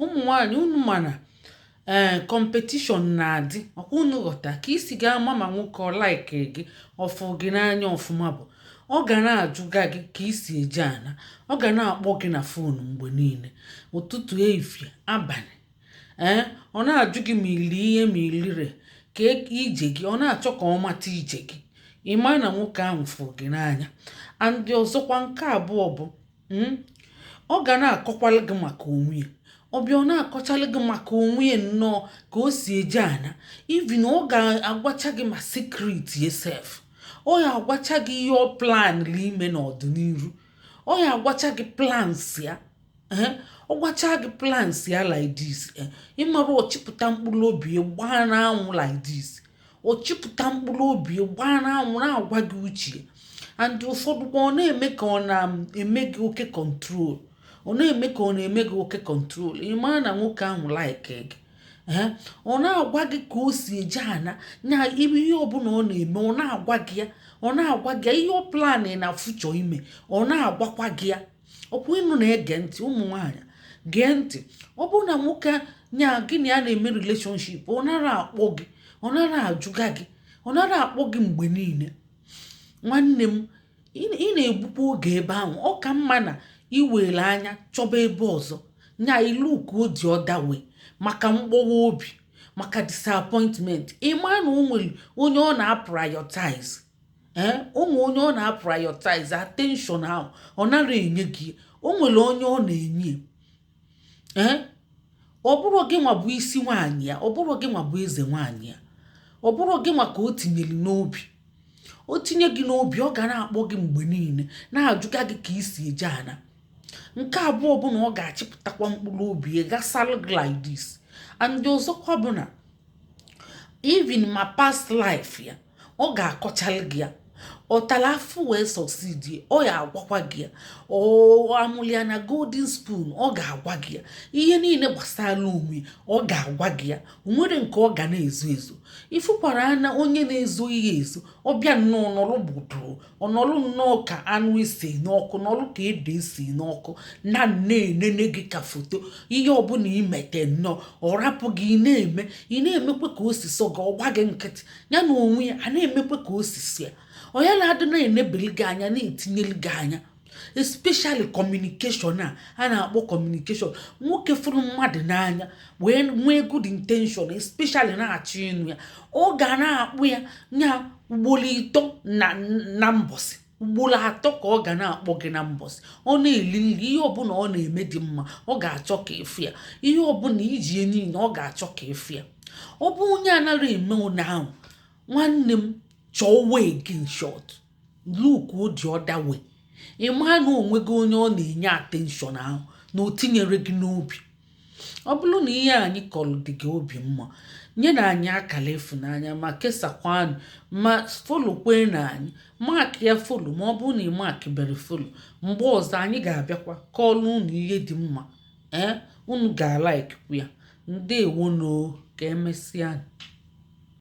Ụmụ nwanyị, unu mana ee competition na-adị. Ọkwa unu ghọta ka isi ga-ama ma nwoke ọ like gị, ọfụ gị n'anya ọfụma, bụ ọ ga na-ajụga gị ka isi eje ana, ọ ga na-akpọ gị na phone mgbe niile, ụtụtụ, ehihie, abalị. Ee, ọ na-ajụ gị ma ili ihe ma ilire ka ije gị, ọ na-achọ ka ọ mata ije gị. Ịma na nwoke ahụ fụ gị n'anya. And ọzọkwa, nke abụọ bụ, ọ ga na-akọkwala gị maka onwe ya. Ọbịa, ọ na-akọchalụ gị maka onwe ya nnọọ, ka o si eje ana. Even ọ ga-agwacha gị ma secret ya sef. Ọ ya agwacha gị ihe ọ plan ime n'ọdịnihu. Ọ ya agwacha gị plans ya. Ee, ọ gwacha gị plans ya like this, ịmara ọchịpụta mkpụrụ obi ya gbaa n'anwụ like this, ọchịpụta mkpụrụ obi ya gbaa n'anwụ, na-agwa gị uche. And ụfọdụ kwa, ọ na-eme ka ọ na-eme gị oke control, ọ na-eme ka ọ na-eme gị oke control. Ị na nwoke ahụ like gị. Ee, ọ na-agwa gị ka o si eje ana nya, ihe ọbụla ọ na-eme, ọ na-agwa gị ya, ọ na-agwa gị ya ihe ọ plan na future ime, ọ na-agwakwa gị ya. Ọkwa ịnụ na-ege ntị? Ụmụ nwaanyị, gee ntị. Ọ bụrụ na nwoke nya gị na ya na-eme relationship, ọ nara akpọ gị, ọ nara ajụga gị, ọ nara akpọ gị mgbe niile, nwanne m, ị na-egbukwa oge ebe ahụ. Ọ ka mma na iwere anya chọba ebe ọzọ, nya iluku the other way, maka mgbawa obi, maka disappointment. Ịma na o nwere onye ọ na-prioritize. Ee, o nwere onye ọ na-prioritize. Attention ahụ ọ nara enye gị, o nwere onye ọ na-enye. Ee, ọ bụrụ gị nwa bụ isi nwaanyị ya, ọ bụrụ gị nwa bụ eze nwaanyị ya, ọ bụrụ gị nwa ka o tinyere n'obi. O tinye gị n'obi, ọ ga na-akpọ gị mgbe niile, na-ajụga gị ka isi eje ana. Nke abụọ bụ na ọ ga-achịpụtakwa mkpụrụ obi ya gasalụ gị like this. And ọzọkwa bụ na even ma past life ya, ọ ga-akọchalụ gị ya. Ọ tara afụ wee succeed, ọ ya agwakwa gị ya. Ọ amụrụ ya na golden spoon, ọ ga-agwa gị ya. Ihe niile gbasara onwe, ọ ga-agwa gị ya. O nwere nke ọ ga na-ezo ezo. Ifụkwara anya onye na-ezo ihe ezo, ọbịa nnọọ nọrụ gbuduru, ọnọrụ nnọọ ka anụ esi n'ọkụ, nọrụ ka ede esi n'ọkụ, na na-enene gị ka foto. Ihe ọbụla imete nnọọ, ọ rapụ gị. Ị na-eme, ị na-emekwe ka o si sọ gị, ọgba gị nkịtị. Ya na onwe ya a na-emekwe ka o si si ya. Ọ ya na-adị na-enebeli gị anya, na-etinyeli gị anya, especially communication a a na-akpọ communication. Nwoke fụrụ mmadụ n'anya wee nwee good intention, especially na-achọ ịnụ ya, ọ ga na-akpụ ya nya ugboro 3 na mbọsị, ugboro 3 ka ọ ga na-akpọ gị na mbọsị. Ọ na-eli nri, ihe ọbụla ọ na-eme dị mma, ọ ga-achọ ka ịfụ ya. Ihe ọbụla iji niile, ọ ga-achọ ka ịfụ ya. Ọ bụ onye anaghị eme ụna ahụ, nwanne m, chọọ way gị. In short, look the other way. Ị maa na onwe gị onye ọ na-enye attention ahụ na o tinyere gị n'obi. Ọ bụrụ na ihe anyị kọrọ dị gị obi mma, nye na anyị akara ịfụnanya, ma kesakwanụ, ma follow kwe na anyị, mark ya follow ma ọ bụrụ na ị mark bere follow. Mgbe ọzọ anyị ga-abịakwa kọọrọ unu ihe dị mma. Ee, unu ga-a like kwu ya. Ndeewono, ka emesịa.